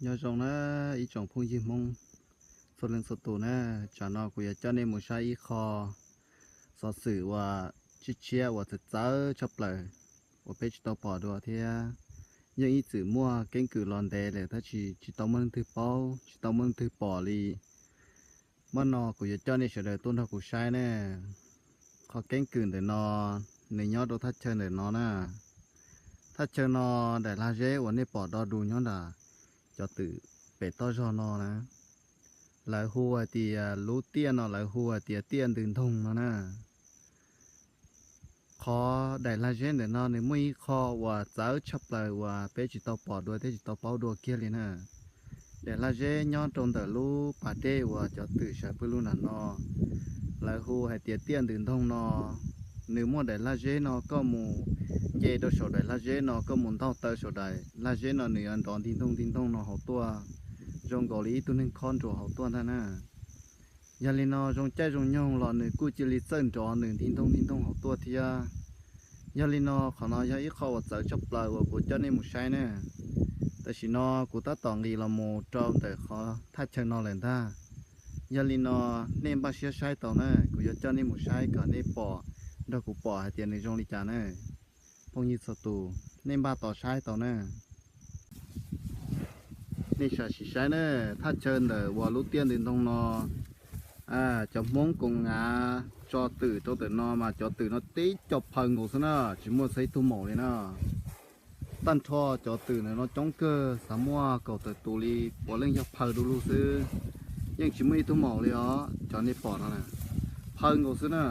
Nyob zoo na ib tsoom phooj ywg Hmoob txhua leej txhua tus na, tsam no kuv yuav coj nej mus saib ib qho xov xwm uas tshiab tshiab uas txawv txawv tshaj plaws uas peb tsis tau pom dua thiab. Yeej ib txwm muaj keeb kwm los ntev lawm tab sis tsis tau muaj leej twg paub, tsis tau muaj leej twg pom li. Hnub no kuv yuav coj nej sawv daws tuaj nrog kuv saib ne. Qhov keeb kwm ntawm no, nws nyob rau thaj chaw ntawm no na. Thaj chaw no, daim lag zeb uas nej pom do dus nyob nram cov twm pem toj zog no na, lawv hu hais tias lub tiaj no lawv hu hais tias tiaj ntws ntoog no na. Qhov daim lag zeb ntawm no nws muaj ib qho uas txawv tshaj plaws uas peb tsis tau pom dua thiab tsis tau paub dua kiag li na. Daim lag zeb nyob rau ntawm lub pas dej uas cov twm sawv pw lug nram no, lawv hu hais tias tiaj ntws ntoog no. Nws muaj daim lag zeb no, koj mus nce rau saum daim lag zeb no, koj mus ntaug taw saum daim lag zeb no, nws yuav nrov nti ntoog nti ntoog no hauv tuaj, zoo nkaus li ib tug neeg khob nruas hauv tuaj ntag na. Yog li no zoo caij zoo nyoog los nws kuj cia li txawj nrov nws nti ntoog nti ntoog hauv tuaj thiab. Yog li no qhov no yog ib qho uas txawv tshaj plaws uas kuv coj nej mus saib na. Tam sim no kuv tab tom nqis los mus rau ntawm qhov thaj chaw no lawm ntag. Yog li no nej npaj siab saib tau na, kuv yuav coj nej mus saib kom nej pom, nrog kuv pom hais tias nws zoo li cas na. Phooj ywg txhua tus, nej npaj tos saib tau na. Nej sim saib na, thaj chaw ntawm uas lub tiaj ntws ntoog no, cov Hmoob koom ngav tso twm rau ntawm no mas cov twm no tib co phaw nkaus xwb na, tsis muaj txog ib tug maum li na. Tag nrho cov twm ntawm no coob kawg, xav muaj kaum tawm tus li puav leej yog phaw du lug xwb, yeej tsis muaj ib tug maum li os. Cov nej pom no na, phaw nkaus xwb na.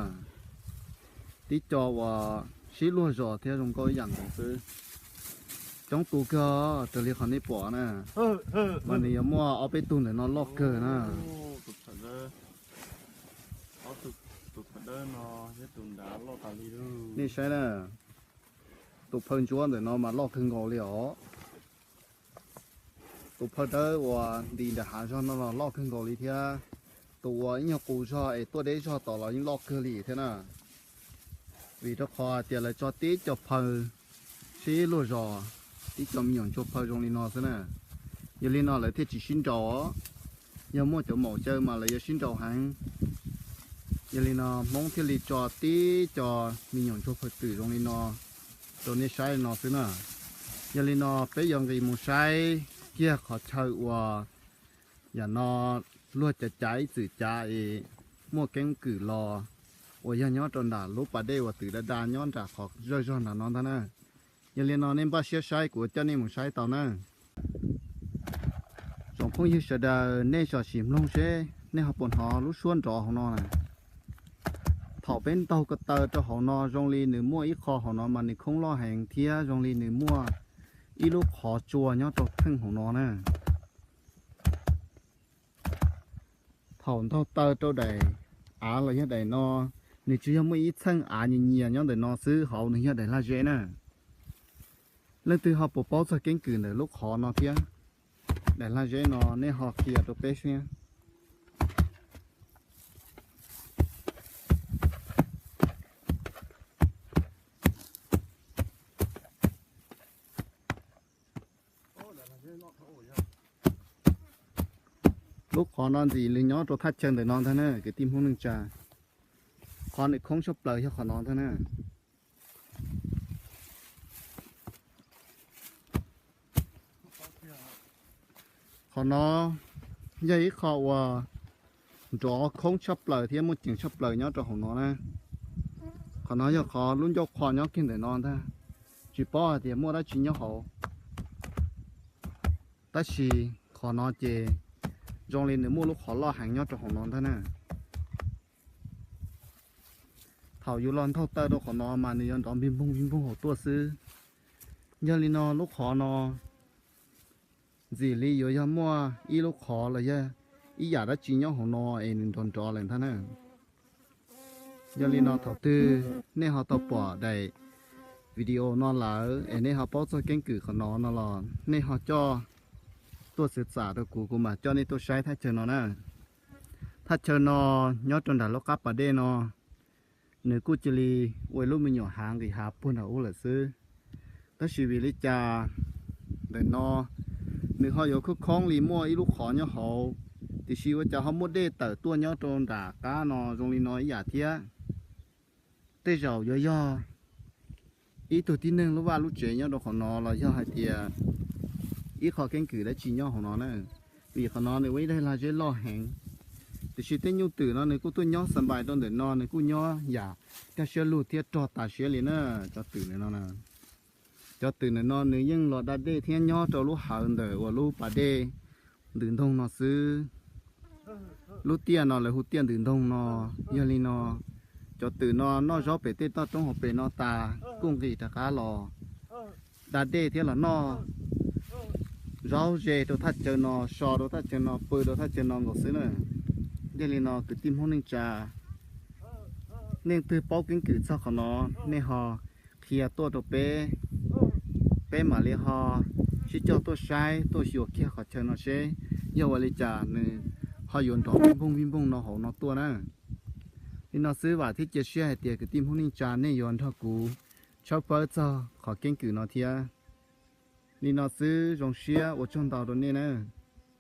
Tib co uas sib luag zos thiab zoo nkauj ib yam nkaus xwb. Coob tus kawg raws li qhov nej pom na, mas nws yuav muaj ob peb tug ntawm no loj kawg na. Nej saib na, tus phaw ntsuab ntawm no mas loj kawg nkaus li os. Tus phaw dawb uas nti nram hav zog no los loj kawg nkaus li thiab. Tus uas ib nyuag qus zog es tuaj deb zog tom los yeej loj kawg li thiab na. Vim rau qhov tias lawv tso tib co phaw sib luag zos, tib co me nyuam ntsuag phaw zoo li no xwb na. Yog li no lawv thiaj tsis sib nraus. Yog muaj cov maum caw mas lawv yuav sib nraus heev. Yog li no Hmoob thiaj li tso tib co me nyuam ntsuag phaw twm zoo li no rau nej saib li no xwb na. Yog li no peb yuav nqis mus saib kiag qhov chaw uas yam no luag cav cav ib txwm cav es muaj keeb kwm los uas yog nyob rau nram lub pas dej uas twm da da nyob nram qhov zawj zog nram no ntag na. Yog li no nej npaj siab saib, kuv coj nej mus saib tau na. Tsoom phooj ywg sawv daws, nej zam sim mloog seb nej ho puas hnov lub suab nrov hauv no na. Thaum peb ntaug ko taw rau hauv no zoo li nws muaj ib qho hauv no mas nws khoob loj heev thiab zoo li nws muaj ib lub qhov tsua nyob rau theej hauv no na. Thaum ntaug taw rau daim av los yog daim no, nws tsuas yog muaj ib txheej av nyias nyias nyob ntawm no xwb, hauv nws yog daim lag zeb na. Leej twg ho puas paub txog keeb kwm ntawm lub qhov no thiab? Daim lag zeb no nej ho qhia rau peb seb. Lub qhov no ntxim li nyob rau thaj chaw ntawm no ntag na kwv tij Hmoob neej tsa. Qhov nws khoob tshaj plaws yog qhov no ntag na. Qhov no yog ib qho uas nrov khoob tshaj plaws thiab muaj ceem tshaj plaws nyob rau hauv no na. Qhov no yog qhov lub ncauj qhua nyob kiag ntawm no ntag. Tsis paub hais tias muaj dab tsi nyob hauv, tab sis qhov no ces zoo li nws muaj lub qhov loj heev nyob rau hauv no ntag na. Thaum yus los ntaug taw rau qhov no mas nws yuav nrov npig npoog npig npoog hauv tuaj xwb. Yog li no lub qhov no ntxim li yuav yog muaj ib lub qhov los yog ib yam dab tsi nyob hauv no es nws nrov nrov lawm ntag na. Yog li no thaum twg nej ho tau pom daim video no lawm es nej ho paub txog keeb kwm qhov no no los nej ho coj tuaj txhawb txam rau kuv, kuv mam coj nej tuaj saib thaj chaw no na. Thaj chaw no nyob rau nram lub qab pas dej no, nws kuj cia li ua ib lub me nyuam hav nqis hav puag nram ub lawm xwb. Tab sis vim li cas ntawm no Nws ho yuav khoob khoob li muaj ib lub qhov nyob hauv, tiam sis ua cas ho muaj dej tawm tuaj nyob rau nram qab no zoo li no ib yam thiab. Tej zaum yuav yog ib tug tib neeg lub vaj lub tsev nyob rau qhov no los yog hais tias ib qho keeb kwm dab tsi nyob hauv no na. Vim qhov no nws ua ib daim lag zeb loj heev, tiam sis tej nyuj twm no nws kuj tuaj nyob xa npais rau ntawm no, nws kuj nyob yam kaj siab lug thiab rog tas siab li na. Cov twm no, cov twm ntawm no nws yeej los da dej thiab nyob rau lub hawv ntawm uas lub pas dej ntws ntoog no xwb. Lub tiaj no lawv hu tiaj ntws ntoog no. Yog li no, cov twm no noj zaub pem tej toj roob hauv pes no tas kuj nqis rov qab los da dej thiab los noj zaub ze rau thaj chaw no, so rau thaj chaw no, pw rau thaj chaw no nkaus xwb na. Yog li no kwv tij Hmoob neej tsa, nej twg paub keeb kwm txog qhov no, nej ho qhia tuaj rau peb, peb mam li ho sib coj tuaj saib tuaj xyuas kiag qhov chaw no seb yog ua li cas nws ho yuav nrov vij npoog vij npoog no hauv no tuaj na. Li no xwb vam thiab cia siab hais tias kwv tij Hmoob neej tsa nej yuav nrog kuv tshawb fawb txog qhov keeb kwm no thiab. Li no xwb zoo siab ua tsaug ntau rau nej na.